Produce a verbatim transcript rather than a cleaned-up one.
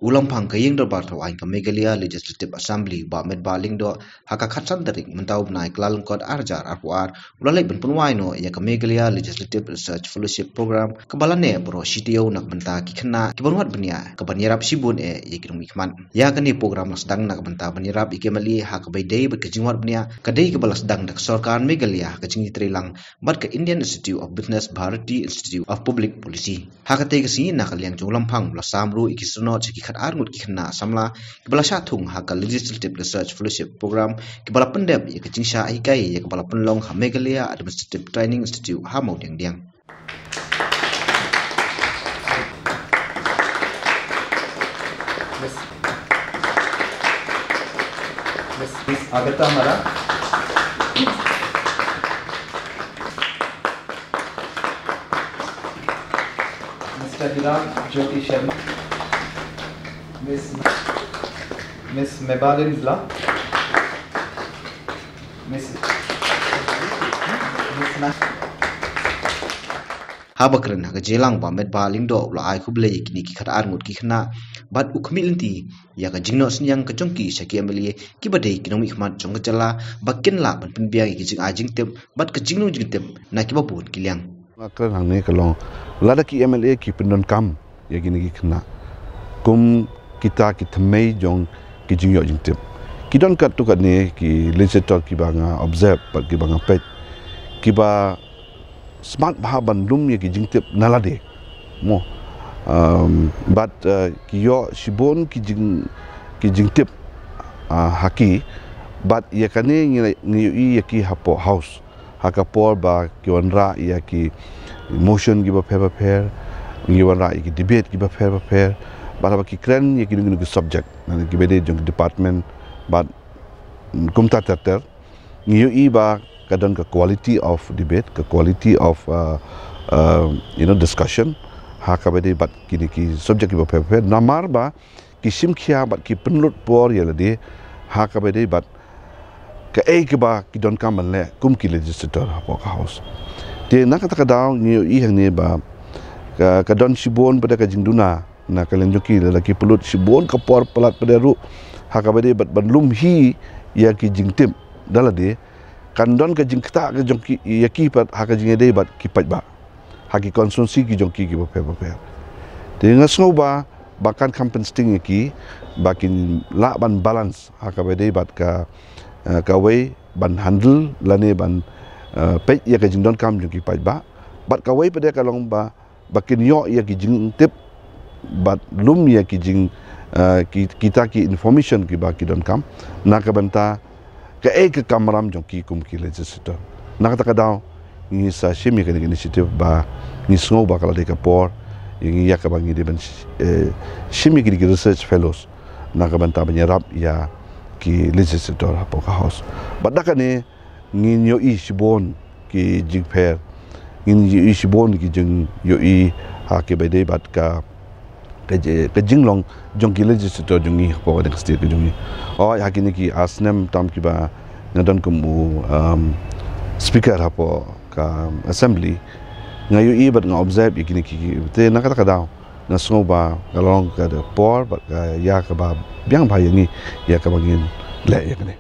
U Lamphang ka ïing dorbar thaw aiñ ka Meghalaya Legislative Assembly, Bah Metbah Lyngdoh, ha ka khatsan tarik mynta u bnai Kyllalyngkot arhajar arphew ar, u la leit ban pynwai noh ïa ka Meghalaya Legislative Research Fellowship Program, kaba la neh baroh shi taïew na ka bynta ki khynnah kiba wad bniah, kaban ïarap shibun eh ïa ki nongmihkhmat. Ïa kane ka program la sdang na ka bynta ban ïarap ïa ki M L A ha kaba ïadei bad ka jingwad bniah, ka dei kaba la sdang da ka sorkar Meghalaya ha ka jingïatreilang bad ka Indian Institute of Business, Bharati Institute of Public Policy. Ha katei ka sngi, na ka liang jong u Lamphang, u la sam ruh ïa ki synod sha ki khatar ngut ki khynnah samla kiba la shah thung ha ka Legislative Research Fellowship Program, kiba la pyndep ïa ka jingshah hikai ïa kaba la pynlong ha Meghalaya Administrative Training Institute ha Mawdiangdiang. Miss, Miss Agatha Mara. Mister Hiran Jyoti Sharma. Miss, Miss Mebalin Zla. Miss, Miss Na- Haba kren ha ka jingïalang, Bah Metbah Lyngdoh u la ai khublei ïa kine ki khatar ngut ki khynnah bad u khmih lynti ïa ka jingnoh synñiang ka jong ki sha ki M L A kiba dei ki nongmihkhmat jong ka jylla, ba kin lah ban pynbiang ïa ki jingai jingtip bad ka jinglong jingtip na kiba bun ki liang. Nga kren hangne ka long, lada ki M L A ki pyndonkam ïa kine ki khynnah kum kita ki thymmei jong ki jingïoh jingtip, ki don katto katne ki legislator kiba nga observe bad kiba nga peit, kiba smat bha ban lum ïa ki jingtip na lade, mo. Um, bad, uh, ki ïoh shibun ki jing, ki jingtip, uh, ha ki. Bad ïa kane ngi, ngi ïohi ïa ki hapoh House, ha ka por ba ki wanrah ïa ki motion kiba pher ba pher, ngi wanrah ïa ki debate kiba pher ba pher, bad haba ki kren ïa kino kino ki subject, lane kiba dei jong ki department, bad, mm, kumta ter ter, ngi ïohi ba ka don ka quality of debate, ka quality of, uh, uh, you know, discussion ha kaba dei bad kine ki subject kiba pher ba pher, namar ba ki shim khia bad ki pynlut por ïa lade ha kaba dei bad kaei kaba ki donkam ban leh kum ki legislator hapoh ka House. Te na kata ka daw ngi ïohi hangne ba ka, ka don shibun pat de ka jingduna na ka liang jong ki, lada ki pynlut shibun ka por palat pat de ruh ha kaba dei bad ban lum hi ïa ki jingtip da lade, kan don ka jingktah ka jong ki ïa ki pat ha ka jingïadei bad ki paidbah ha ki constituency ki jong ki kiba pher ba pher. Te nga sngew ba, ba kan kham pynsting ïa ki ba kin lah ban balance ha kaba dei bad ka, eh, kawei ban handle lane ban, eh, peit ïa ka jingdonkam jong ki paidbah, bad kawei pat de ka long ba, ba kin ïoh ïa ki jingtip bad lum ïa ki jing, eh, ki, kita ki information kiba ki donkam na ka bynta kaei ka kamram jong ki kum ki legislator. Na kata ka daw ngi sa shim ïa kane ka initiative ba ngi sngew ba ka la dei ka por ïa ngi ïa kaba ngi dei ban sh-, eh, shim ïa kine ki research fellows na ka bynta ban ïarap ïa ki legislator hapoh ka House. Bad da kane ngin ïohi shibun ki jingpher, ngin ïohi shibun ki jingïohi ha kaba dei bad ka, ka ji-, ka jinglong jong ki legislator jong ngi hapoh ka state ka jong ngi. Hooid, ha kine ki ar snem tam kiba nga don kum u, um, speaker hapoh ka assembly, nga ïohi bad nga observe ïa kine ki, ki, te na kata ka daw nga sngew ba ka long ka dei por bad ka ïa kaba biang bha ïa ngi ïa kaba ngin leh ïa kane.